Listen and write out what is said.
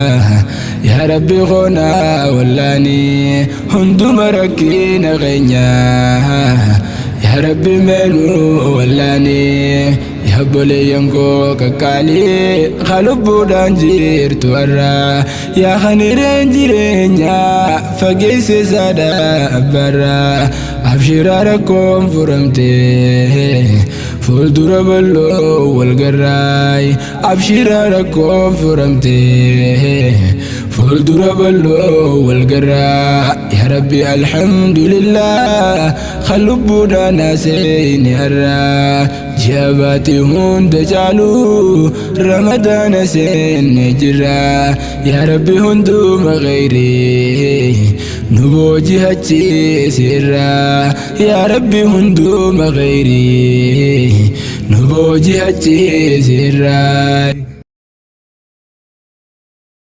Yaa Rabbi koonaa wallaanii hunduma rakkina keenya. Yaa Rabbi meenuu wallaanii yaa obboleeyyan koo qaqqaalii kalubbuudhaan jirtu har'a. Yaa kan hireen jireenya fageesse saadha abbaarra. Abshiraa rakkoon furamtee fuuldura bal'oo walgarraay. Abshiraa rakkoon furamtee fuuldura bal'oo walgarraa. Yaa Rabbi alhamdulillah kan lubbuudhaan haaseenye har'a. Ji'a baatii hunda caalu ramadaana seenne jirra. Yaa Rabbi hunduma khayrii nu booji'achiisirra. Yaa Rabbi hunduma khayrii nu booji'achiisirra.